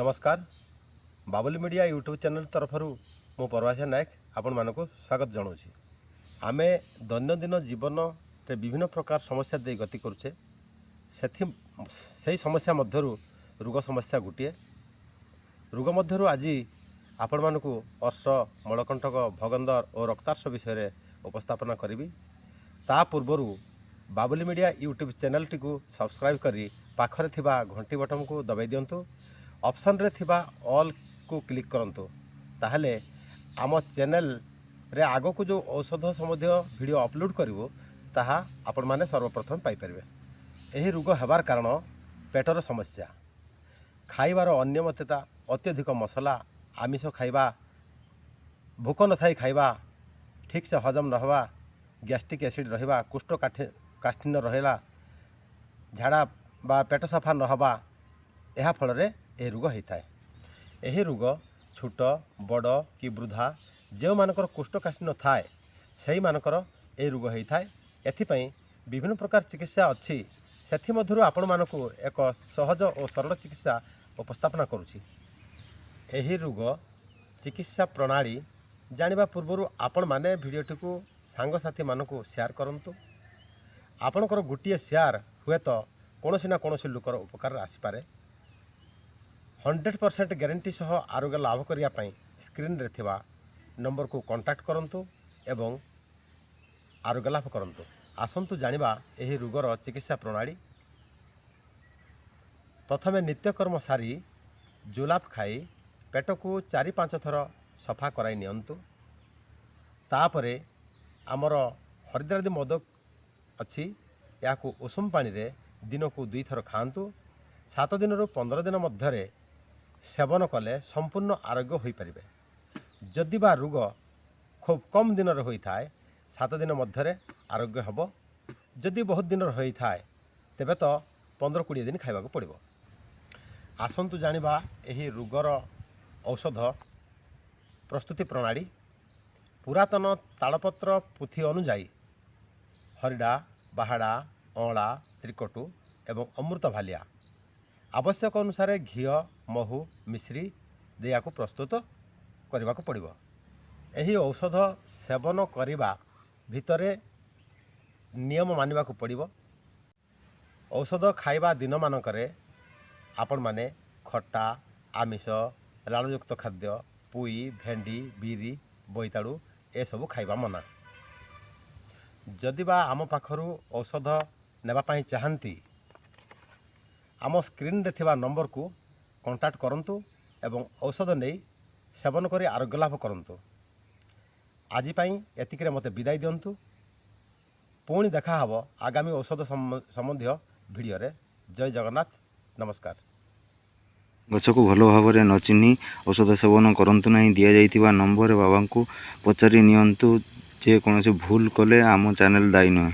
ନମସ୍କାର, Babuli media YouTube channel ତରଫରୁ ମୁଁ ପରବାସିଆ ନାୟକ ଆପଣମାନଙ୍କୁ ସ୍ୱାଗତ ଜଣାଉଛି। ଆମେ ଦୈନନ୍ଦିନ ଜୀବନରେ ବିଭିନ୍ନ ପ୍ରକାର ସମସ୍ୟା ଦେଇ ଗତି କରୁଛେ। ସେଇ ସମସ୍ୟା ମଧ୍ୟରୁ ରୋଗ ସମସ୍ୟା ଗୋଟିଏ। ରୋଗ ମଧ୍ୟରୁ ଆଜି ଆପଣମାନଙ୍କୁ ଅର୍ଶ, ମଳକଣ୍ଟକ, ଭଗନ୍ଦର ଓ ରକ୍ତାର୍ଶ ବିଷୟରେ ଉପସ୍ଥାପନା କରିବି। ତା ପୂର୍ବରୁ ବାବୁଲି ମିଡ଼ିଆ ୟୁଟ୍ୟୁବ୍ ଚ୍ୟାନେଲ୍ଟିକୁ ସବସ୍କ୍ରାଇବ୍ କରି ପାଖରେ ଥିବା ଘଣ୍ଟି ବଟନ୍କୁ ଦବାଇ ଦିଅନ୍ତୁ। ଅପସନ୍ରେ ଥିବା ଅଲ୍କୁ କ୍ଲିକ୍ କରନ୍ତୁ। ତାହେଲେ ଆମ ଚ୍ୟାନେଲ୍ରେ ଆଗକୁ ଯେଉଁ ଔଷଧ ସମ୍ବନ୍ଧୀୟ ଭିଡ଼ିଓ ଅପଲୋଡ଼ କରିବୁ, ତାହା ଆପଣମାନେ ସର୍ବପ୍ରଥମେ ପାଇପାରିବେ। ଏହି ରୋଗ ହେବାର କାରଣ ପେଟର ସମସ୍ୟା, ଖାଇବାର ଅନିୟମିତତା, ଅତ୍ୟଧିକ ମସଲା, ଆମିଷ ଖାଇବା, ଭୋକ ନଥାଇ ଖାଇବା, ଠିକ୍ସେ ହଜମ ନ ହେବା, ଗ୍ୟାଷ୍ଟ୍ରିକ୍ ଏସିଡ଼୍ ରହିବା, କୋଷ୍ଠକାଠିନ୍ୟ ରହିଲା, ଝାଡ଼ା ବା ପେଟ ସଫା ନ ହେବା, ଏହା ଫଳରେ ଏହି ରୋଗ ହୋଇଥାଏ। ଏହି ରୋଗ ଛୋଟ, ବଡ଼ କି ବୃଦ୍ଧା, ଯେଉଁମାନଙ୍କର କୋଷ୍ଠକାଠିନ୍ୟ ଥାଏ, ସେଇମାନଙ୍କର ଏହି ରୋଗ ହୋଇଥାଏ। ଏଥିପାଇଁ ବିଭିନ୍ନ ପ୍ରକାର ଚିକିତ୍ସା ଅଛି। ସେଥିମଧ୍ୟରୁ ଆପଣମାନଙ୍କୁ ଏକ ସହଜ ଓ ସରଳ ଚିକିତ୍ସା ଉପସ୍ଥାପନା କରୁଛି। ଏହି ରୋଗ ଚିକିତ୍ସା ପ୍ରଣାଳୀ ଜାଣିବା ପୂର୍ବରୁ ଆପଣମାନେ ଭିଡ଼ିଓଟିକୁ ସାଙ୍ଗସାଥିମାନଙ୍କୁ ସେୟାର କରନ୍ତୁ। ଆପଣଙ୍କର ଗୋଟିଏ ସେୟାର ହୁଏତ କୌଣସି ନା କୌଣସି ଲୋକର ଉପକାରରେ ଆସିପାରେ। 100% ଗ୍ୟାରେଣ୍ଟି ସହ ଆରୋଗ୍ୟ ଲାଭ କରିବା ପାଇଁ ସ୍କ୍ରିନ୍ରେ ଥିବା ନମ୍ବରକୁ କଣ୍ଟାକ୍ଟ କରନ୍ତୁ ଏବଂ ଆରୋଗ୍ୟ ଲାଭ କରନ୍ତୁ। ଆସନ୍ତୁ ଜାଣିବା ଏହି ରୋଗର ଚିକିତ୍ସା ପ୍ରଣାଳୀ। ପ୍ରଥମେ ନିତ୍ୟକର୍ମ ସାରି ଜୋଲାପ ଖାଇ ପେଟକୁ 4-5 ଥର ସଫା କରାଇ ନିଅନ୍ତୁ। ତାପରେ ଆମର ହରିଦ୍ରାଦି ମୋଦକ ଅଛି, ଏହାକୁ ଉଷୁମ ପାଣିରେ ଦିନକୁ 2ଥର ଖାଆନ୍ତୁ। 7 ଦିନରୁ 15 ଦିନ ମଧ୍ୟରେ ସେବନ କଲେ ସମ୍ପୂର୍ଣ୍ଣ ଆରୋଗ୍ୟ ହୋଇପାରିବେ। ଯଦି ବା ରୋଗ ଖୁବ୍ କମ୍ ଦିନରେ ହୋଇଥାଏ, 7 ଦିନ ମଧ୍ୟରେ ଆରୋଗ୍ୟ ହେବ। ଯଦି ବହୁତ ଦିନର ହୋଇଥାଏ, ତେବେ ତ 15-20 ଦିନ ଖାଇବାକୁ ପଡ଼ିବ। ଆସନ୍ତୁ ଜାଣିବା ଏହି ରୋଗର ଔଷଧ ପ୍ରସ୍ତୁତି ପ୍ରଣାଳୀ। ପୁରାତନ ତାଳପତ୍ର ପୋଥି ଅନୁଯାୟୀ ହରିଡ଼ା, ବାହାଡ଼ା, ଅଁଳା, ତ୍ରିକଟୁ ଏବଂ ଅମୃତ ଭାଲିଆ, ଆବଶ୍ୟକ ଅନୁସାରେ ଘିଅ, ମହୁ, ମିଶ୍ରି ଦେଇ ଏହାକୁ ପ୍ରସ୍ତୁତ କରିବାକୁ ପଡ଼ିବ। ଏହି ଔଷଧ ସେବନ କରିବା ଭିତରେ ନିୟମ ମାନିବାକୁ ପଡ଼ିବ। ଔଷଧ ଖାଇବା ଦିନମାନଙ୍କରେ ଆପଣମାନେ ଖଟା, ଆମିଷ, ଲାଳଯୁକ୍ତ ଖାଦ୍ୟ, ପୋଇ, ଭେଣ୍ଡି, ବିରି, ବୋଇତାଳୁ ଏସବୁ ଖାଇବା ମନା। ଯଦି ବା ଆମ ପାଖରୁ ଔଷଧ ନେବା ପାଇଁ ଚାହାନ୍ତି, ଆମ ସ୍କ୍ରିନ୍ରେ ଥିବା ନମ୍ବରକୁ କଣ୍ଟାକ୍ଟ କରନ୍ତୁ ଏବଂ ଔଷଧ ନେଇ ସେବନ କରି ଆରୋଗ୍ୟ ଲାଭ କରନ୍ତୁ। ଆଜି ପାଇଁ ଏତିକିରେ ମୋତେ ବିଦାୟ ଦିଅନ୍ତୁ। ପୁଣି ଦେଖାହେବ ଆଗାମୀ ଔଷଧ ସମ୍ବନ୍ଧୀୟ ଭିଡ଼ିଓରେ। ଜୟ ଜଗନ୍ନାଥ, ନମସ୍କାର। ଗଛକୁ ଭଲ ଭାବରେ ନ ଚିହ୍ନି ଔଷଧ ସେବନ କରନ୍ତୁ ନାହିଁ। ଦିଆଯାଇଥିବା ନମ୍ବରରେ ବାବାଙ୍କୁ ପଚାରି ନିଅନ୍ତୁ। ଯେ କୌଣସି ଭୁଲ କଲେ ଆମ ଚ୍ୟାନେଲ ଦାୟୀ ନୁହେଁ।